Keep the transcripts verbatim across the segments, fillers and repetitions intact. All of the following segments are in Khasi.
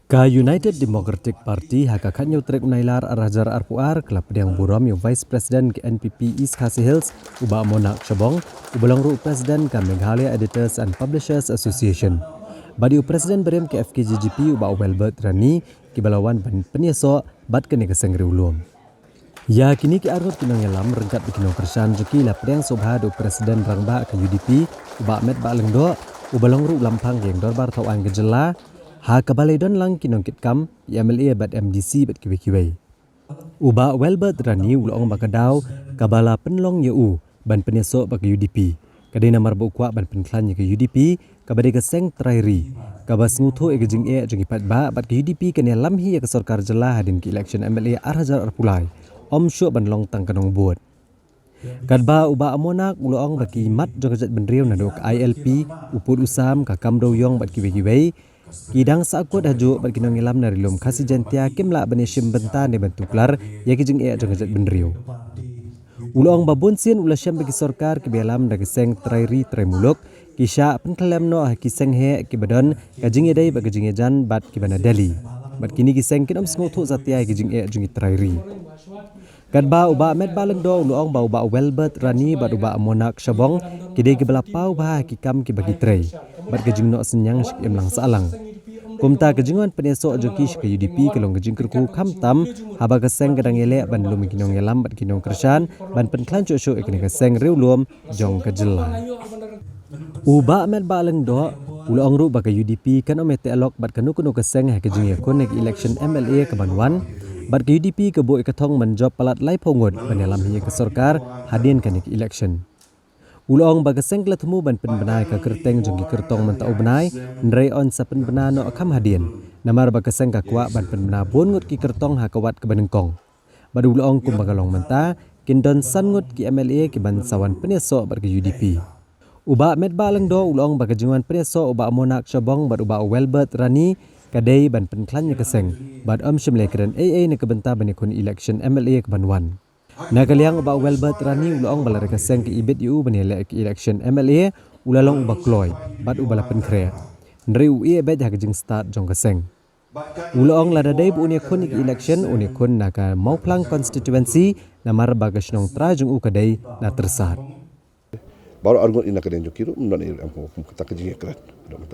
Ka United Democratic Party ha ka khatnyiaw tarik u Nailar arhajar arphew ar ka la pdiang burom ïa u Vice President ka N P P East Khasi Hills, u Bah Monak Shabong, uba long ruh u President ka Meghalaya Editors and Publishers Association, bad ïa u President barim ka F K J G P, u Bah Welbert Rani, kiba la wan ban pynïasoh bad kane ka seng riewlum. Ïa kine ki arngut ki nongïalam ryngkat bad ki nongkyrshan jong ki la pdiang sngewbha da u President Rangbah ka U D P, u Bah Metbah Lyngdoh, uba long ruh u Lamphang ka Ïing Dorbar Thawaiñ ka jylla, ha kaba la ïadon lang ki nongkitkam, ki M L A bad M D C bad kiwei kiwei. U Bah Welbert Rani u la ong ba ka daw kaba la pynlong ïa u ban pynïasoh bad ka U D P ka dei namar ba u kwah ban pynkhlaiñ ïa ka U D P, kaba dei ka seng trai ri, kaba sngewthuh ïa ka jingeh jong ki paidbah, bad ka U D P kan ïalam hi ïa ka sorkar jylla hadien ka election M L A arhajar arphew lai, ym shuh ban long tang ka nongbud. Katba u Bah Monak u la ong ba ki mat jong ka jaitbynriew naduh ka I L P, u pud u sam, ka kam dewïong bad kiwei kiwei, ki dang sahkut hajuh bad ki nongïalam na Ri Lum Khasi Jaiñtia kim lah ban ïashim bynta ne ban tuklar ïa ki jingeh jong ka jaitbynriew. U la ong ba bunsien u la shem bad ki sorkar kiba ïalam da ki seng trai ri trai muluk, ki shah pynkhlem noh ha ki seng heh kiba don ka jingïadei bad ka jingïajan bad kiba na Delhi. Bad kine ki seng kin ym sngewthuh satia ïa ki jingeh jong ki trai ri. Katba u Bah Metbah Lyngdoh u la ong ba u Bah Welbert Rani bad u Bah Monak Shabong ki dei kiba la paw bha ha ki kam kiba ki trei, bad ka jingnoh synñiang sha ki imlang sahlang. Kumta ka jingwan pynïasoh jong ki sha ka U D P ka long ka jingkyrkhu khamtam, haba ka seng ka dang ïaleh ban lum ïa ki nongïalam bad ki nongkyrshan ban pynkhlaiñ shuh shuh ïa kane ka seng riewlum jong ka jylla. U Bah Metbah Lyngdoh u la ong ruh ba ka U D P kan ym ïateh lok bad kano kano ka seng ha ka jingïakhun ha ka election M L A kaban wan, bad ka U D P ka buh ïa ka thong ban jop palat laiphew ngut ban ïalam hi ïa ka sorkar hadien kane ka election. U la ong ba ka seng ka la thmu ban pynbna ïa ka kyrteng jong ki kyrtong mynta u bnai, hynrei yn sa pynbna noh kham hadien, namar ba ka seng ka kwah ban pynbna bun ngut ki kyrtong ha ka wat kaba nyngkong. Bad u la ong kumba ka long mynta, kin don san ngut ki M L A kiban sa wan pynïasoh bad ka U D P. U Bah Metbah Lyngdoh u la ong ba ka jingwan pynïasoh u Bah Monak Shabong bad u Bah Welbert Rani ka dei ban pynkhlaiñ ïa ka seng, bad ym shym la kren ei ei na ka bynta ban ïakhun election M L A kaban wan. Na ka liang u Bah Welbert Rani u la ong ba lada ka seng ka ibit ïa u ban ïaleh ka election M L A, u la long uba kloi bad uba la pynkhreh, hynrei u ïeh beit ha ka jingstad jong ka seng. U la ong lada dei ba un ïakhun ïa ka election, un ïakhun na ka Mawphlang constituency, namar ba ka shnong trai jong u ka dei na Tyrsad. Baroh arngut ina ka liang jong ki ruh ym don ei ruh em kum kata ka jingïakren.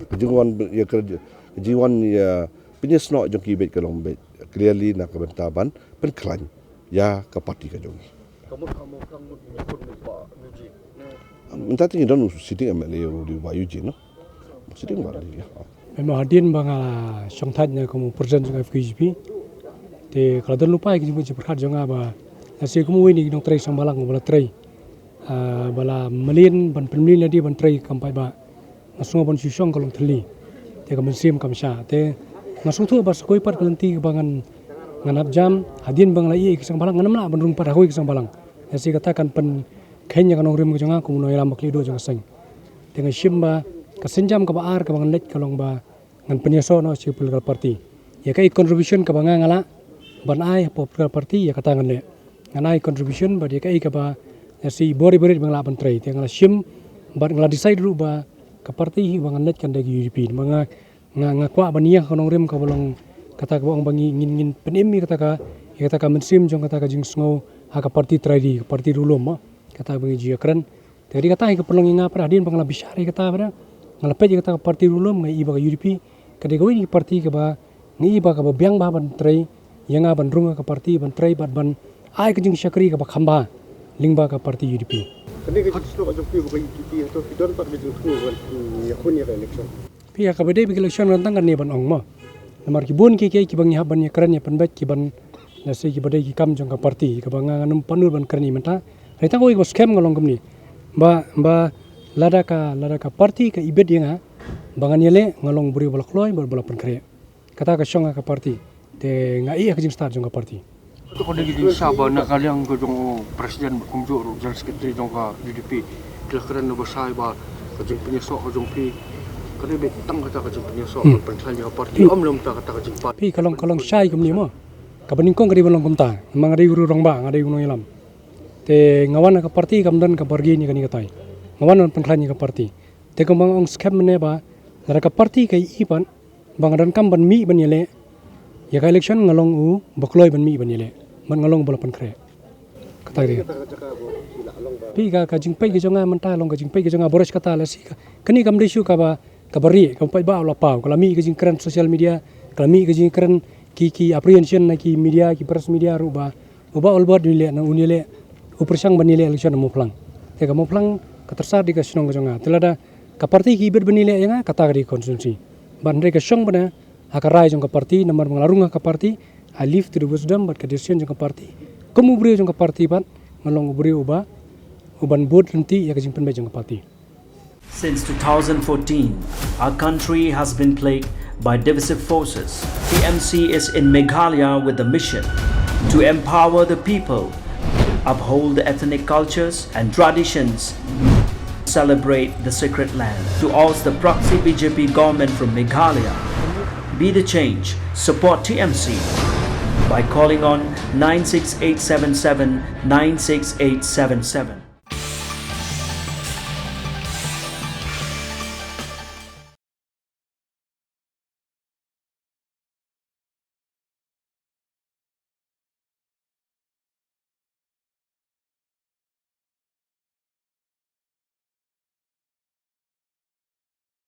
Ka jingwan ïakren, ka jingwan ïa pynïasnoh jong ki beit ka long beit clearly na ka bynta ban pynkhlaiñ ïa ka party ka jong ngi. Mynta te ngi don u sitting M L A u dei u Bah Eugene, no? Sitting Bah Eugene, ïa. Em, hadien ba nga la shong thait na kum u president jong F K J P, te ka la don lypa ïa ka jingmut jingpyrkhat jong nga ba lehse kum uwei na ki nongtrei seng balang ba la trei, ah, ba la mlien ban pynmlien lade ban trei kam paidbah. Nga sngew ban shu shong ka long thylli, te ka mynsiem kam shah. Te nga sngewthuh ba sa kawei pat ka lynti kaba ngan, ngan hap jam, hadien ba nga la ïeh ïa ki seng balang, ngan ym lah ban rung pat ha kawei ka seng balang. Lehse kata kan pynkheiñ ïa ka nongrim ka jong nga kum u nongïalam ba khlieh duh jong ka seng. Te nga shim ba ka sienjam kaba ar kaba ngan leit ka long ba ngan pynïasoh noh sha ka political party. Ïa kaei contribution kaba nga nga lah ban ai ha political party, ïa kata ngan leh. Ngan ai contribution bad ïa kaei kaba lehse i bor i barit ba nga lah ban trei. Te nga la shim bad nga la decide ruh ba ka party hi ba ngan leit kan dei ka U D P. Ba nga, nga, nga kwah ban ïa ka nongrim kaba long kata kaba ong ba ngi, ngin, ngin pynim ïa kata ka, ïa kata ka mynsiem jong kata ka jingsngew ha ka party trai ri, ka party riewlum, mo. Kata ba ngi ju ïakren. Te ka dei kata hi ka pynlong ïa nga pat hadien ba nga la bishar ïa kata pat, nga la peit ïa kata ka party riewlum, nga i ba ka U D P ka dei kawei na ki party kaba nga i ba kaba biang bha ban trei ïa nga ban rung ha ka party ban trei bad ban ai ka jingshakri kaba kham bha lyngba ka party U D P. Kane ka jingsnoh jong phi bad ka U D P hato phi don pat ka jingthmu ban, hmm, ïakhun ïa ka election? Phi, ïa kaba dei ba ka election kan tang kane ban ong, mo. Namar ki bun kiei kiei kiba ngi hap ban ïakren ïa pynbeit kiban, lehse kiba dei ki kam jong ka party, kaba nga ngan ym pat nud ban kren ïa mynta. Hynrei tang kawei kaba skhem nga long kumne. Ba, ba lada ka, lada ka party ka ibit ïa nga ba ngan ïaleh, nga long u briew ba la kloi bad ba la pynkhreh. Kata ka shong ha ka party. Te nga ïeh ha ka jingstad jong ka party. Te ka dei ka jingshisha ba na ka liang ka jong u president bad kumjuh ruh general secretary jong ka U D P ki la kren ba shai ba ka jingpynïasoh ka jong phi ka dei beit tang kata ka jingpynïasoh, hmm, ban pynkhlaiñ ïa ka party, hmm, ym lum ta kata ka jingpan. Phi, ka long, ka long shai kumne, mo. Kaba nyngkong ka dei ban long kumta, namar nga dei u rangbah, nga dei u nongïalam. Te nga wan ha ka party kam don ka bargain ïa kane katai. Nga wan ban pynkhlaiñ ïa ka party. Te kumba nga ong skhem mynne ba lada ka party ka i pat ba nga donkam ban mih ban ïaleh, Ïa ka election nga long u ba kloi ban mih ban ïaleh. Ban nga long u ba la pynkhreh. Kata ka dei. Phi ka, ka jingpeit ka jong nga mynta long ka jingpeit ka jong nga baroh shi katta lehse ka. Kane kam dei shuh kaba, kaba rieh, kaba paidbah la paw, ka la mih ka jingkren social media, ka la mih ka jingkren ki, ki apprehension na ki media, ki press media ruh ba u Bah Albert un ïaleh, na un ïaleh u pyrshang ban ïaleh election ha Mawphlang. Te ka Mawphlang ka tyrsad dei ka shnong ka jong nga. Te lada ka party ki bit ban ïaleh ïa nga, kata ka dei constituency. Ban dei ka shong bana ha ka rai jong ka party, namar ba nga la rung ha ka party, I leave to the wisdom bad ka decision jong ka party. Kum u briew jong ka party bad nga long u briew uba, uban bud lynti ïa ka jingpynbeit jong ka party. Since two thousand fourteen, our country has been plagued by divisive forces. T M C is in Meghalaya with the mission to empower the people, uphold the ethnic cultures and traditions, celebrate the sacred land. To oust the proxy B J P government from Meghalaya, be the change, support T M C by calling on nine six eight seven seven nine six eight seven seven.